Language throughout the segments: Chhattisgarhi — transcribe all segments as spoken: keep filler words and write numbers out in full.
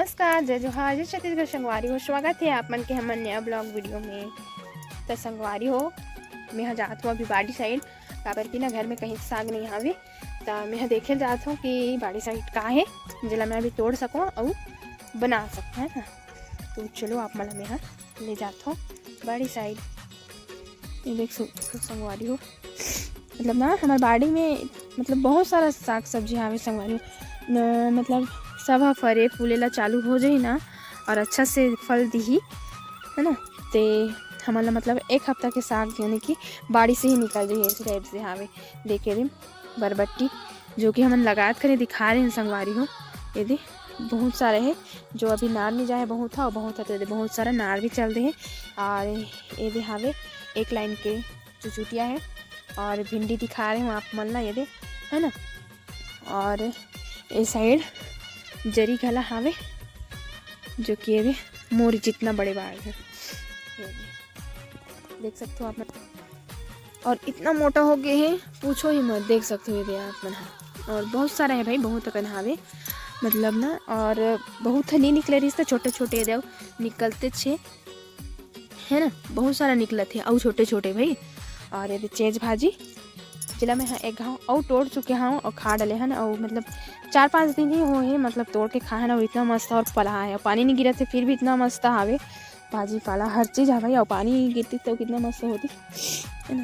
नमस्कार, जय जोहार, जय छत्तीसगढ़ संगवारी हो। स्वागत हे आप मन के हमर नया vlog video में। त संगवारी हो, मैं ह जात हूँ अभी बाड़ी side, काबर कि ना घर में कहीं साग नहीं हावे। त मैं ह देखे जात हूँ कि बाड़ी side का हे, जेला मैं अभी तोड़ सकूँ अउ बना सकूँ, है ना। तो चलो, आप मन ला मैं ह ले जात हूँ बाड़ी side। ये देख सक-, संगवारी हो, मतलब ना, हमार बाड़ी में, मतलब, बहुत सारा साग सब्जी हावे संगवारी हो। न, मतलब, सब ह फरे फूले ला चालू हो जाही ना, और अच्छा से फल दिही, है ना। ते हमन ला, मतलब, एक हफ्ता के साग, यानी कि बाड़ी से ही निकल जाही, ऐसे type से हावे। देखे दिन बरबट्टी, जो कि हमन लगात करे दिखा रहे हैं संगवारी हो। ये दे, बहुत सारा है, जो अभी नार नहीं जाए, बहुत है, बहुत है, तो ये दे, बहुत सारा नार भी चल दे है। और ये दे हावे एक line के चुचुटिया है, और भिंडी दिखा रहे हूँ आप मन ला, ये दे, है ना। और ये side जरी घला हावे, जो कि ये दे मोर जितना बड़े बाग है, ये दे, देख सकते हो आप मन। और इतना मोटा हो गए है, पूछो ही मत, देख सकते हो ये दे आप मन ह। और बहुत सारा है भाई, बहुत अकन हावे, मतलब ना, और बहुत ह नहीं निकले रहिस त छोटे छोटे दे निकलते छे, है ना, बहुत सारा निकलत है, अउ छोटे छोटे भाई। और ये दे चेंच भाजी, जेला मैं ह एक घाव अउ तोड़ चुके हूँ और खा डाले हन, और मतलब चार पाँच दिन ही हो है, मतलब तोड़ के खाए ना, और इतना मस्त और पला है, और पानी नहीं गिरत है, फिर भी इतना मस्त हावे भाजी पाला, हर चीज़ हावे, और पानी गिरती तो कितना मस्त होती, है ना।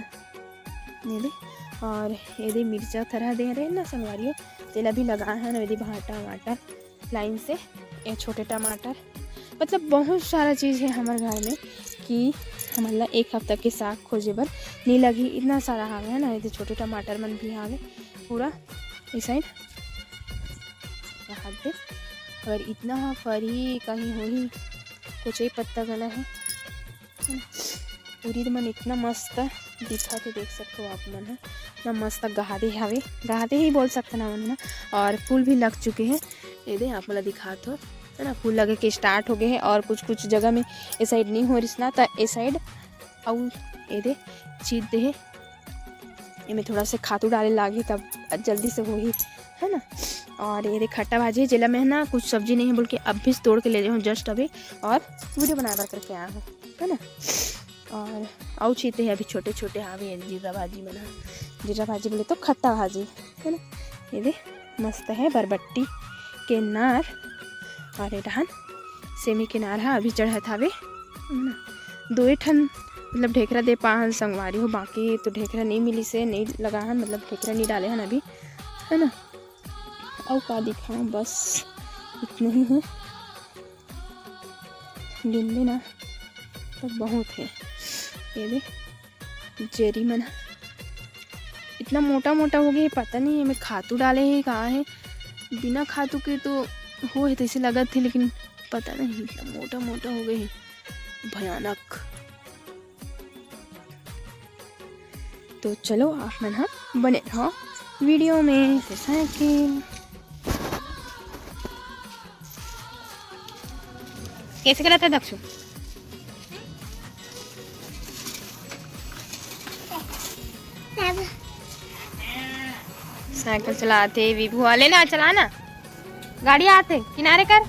ये दे, और ये दे मिर्चा थरा दे रहे ना संगवारी हो, तेला भी लगा है ना, ये दे भाटा वाटा line से, ये छोटे टमाटर, मतलब बहुत सारा चीज़ है हमारे घर में कि हमन ला एक हफ्ता के साग खोजे बर नहीं लगही, इतना सारा हावे, है ना। ये दे छोटे टमाटर मन भी हावे पूरा इस side, हाथ दे, अगर इतना ह फरही कहीं होही, कुछ ही पत्ता गला है। उरीद मन इतना मस्त दिखत हे, देख सकते हो आप मन ह, इतना मस्त गहदे हवे, गहदे ही बोल सकते ना मन ह। और फूल भी लग चुके हैं, ये दे आप मन ला दिखात हो, है ना, फूल लगे के start हो गए हैं। और कुछ कुछ जगह में ए side नहीं हो रिस ना, त ए side अउ ये दे चीर दे हे, एमे थोड़ा से खातू डाले लागी, तब जल्दी से होही, है ना। और ये दे खट्टा भाजी, जेला मैं ना कुछ सब्जी नहीं है बोल के अभी से तोड़ के ले रही हूँ, just अभी, और video बनाए बर करके आया हूँ, है ना। और अउ चीते हैं अभी छोटे छोटे, हावे जीरा भाजी मन ह, जीरा भाजी बोले तो खट्टा भाजी, है ना। ये दे मस्त है बरबट्टी के नार, और ये डहन सेमी के नार ह अभी चढ़त हावे, है ना। दोए ठन मतलब ढेकरा दे पाहन संगवारी हो, बाकी तो ढेकरा नहीं मिली से नहीं लगा हन, मतलब ढेकरा नहीं डाले हन अभी, है ना। अउ का दिखाऊं, बस इतना ही है। गिन लेना तो बहुत है। ये दे जेरी मन इतना मोटा मोटा हो गए, पता नहीं एमे खातू डाले है का है, बिना खातू के तो हो है तैसे लगत है, लेकिन पता नहीं इतना मोटा मोटा हो गए है, भयानक। तो चलो आप मन ह बने रहो video में। तो साइकिल कैसे करत है दक्षु? साइकिल चलाते विभू वाले ना, चलाना। गाड़ी आते, किनारे कर।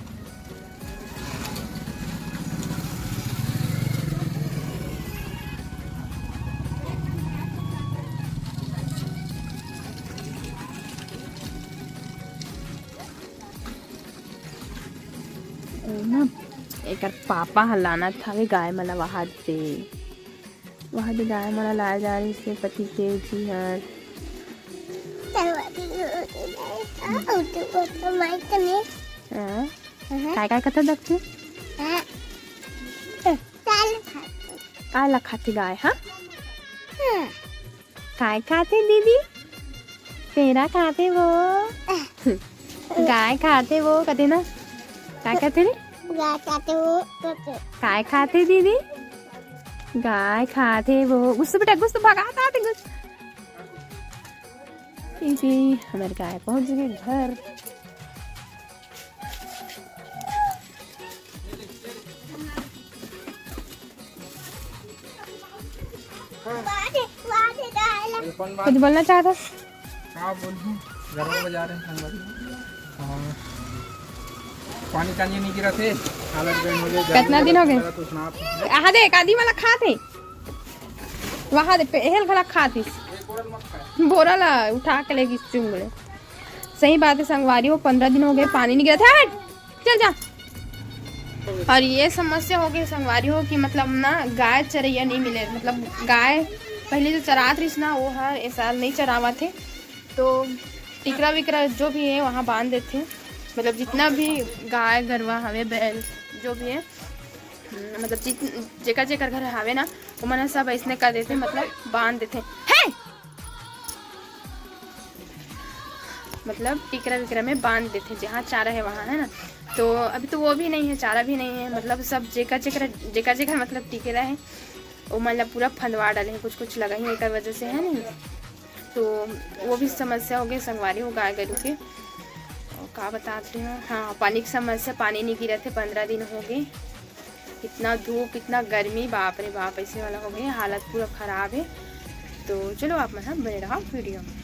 ओ ना, एकर पापा ह लानत हवे गाय मन ला वहां दे। वहां दे गाय मन ला लाए जा रहिस हे पति देव जी हर। हाँ। काय काय कथा दक्षु? काय ला खाथे गाय, हाँ? काय खाथे दीदी? तेरा खाथे वो। गाय खाथे वो, कथे ना। काय खाथे रे? गाय खाथे वो, कथे। काय खाथे दीदी? गाय खाथे वो। गुस्सा बेटा, गुस्सा भगा, आते गुस्सा। दीदी, हमारे गाय पहुंच गए घर। कुछ बोलना चाहता? का बोलूं? गरबा बजा रहे हैं संगवारी। हाँ। पानी चानी नहीं गिरा थे, हालत बंद हो गई। कितना दिन हो गए? कुछ ना। आहा दे, एक आदमी वाला खात है। वहाँ दे, पहल घला खात है। बोरा ला उठा के लेगी चुंगड़े। सही बात है संगवारी हो, पंद्रह दिन हो गए, पानी नहीं गिरा था। हट, चल जा। और ये समस्या हो गई संगवारी हो कि मतलब ना, गाय चरैया नहीं मिले। मतलब गाय पहले जो चरात रहिस ना, वो हर ए साल नहीं चरावत हे। तो टिकरा विकरा जो भी है वहाँ बांध देथे। मतलब जितना भी गाय गरवा हवे, बैल जो भी है, मतलब जित जेकर जेकर घर हवे ना, ओमन ह सब ऐसने कर देथे, मतलब बांध देथे। हे, मतलब टिकरा विकरा में बांध देथे, जहाँ चारा है वहाँ, है ना। तो अभी तो वो भी नहीं है, चारा भी नहीं है। मतलब सब जेकर जेकर जेकर जेकर मतलब टिकरा है, ओमन ला पूरा फंदवा डाले हैं, कुछ कुछ लगा ही एकर वजह से, है नहीं। तो वो भी समस्या हो गई संगवारी हो गाय गरु के। और का बतात रहे हो, हाँ, पानी की समस्या, पानी नहीं गिरा थे, पंद्रह दिन हो गए। इतना धूप, इतना गर्मी, बाप रे बाप, ऐसे वाला हो गया, हालत पूरा खराब है। तो चलो आप मन ह बने रहो वीडियो में।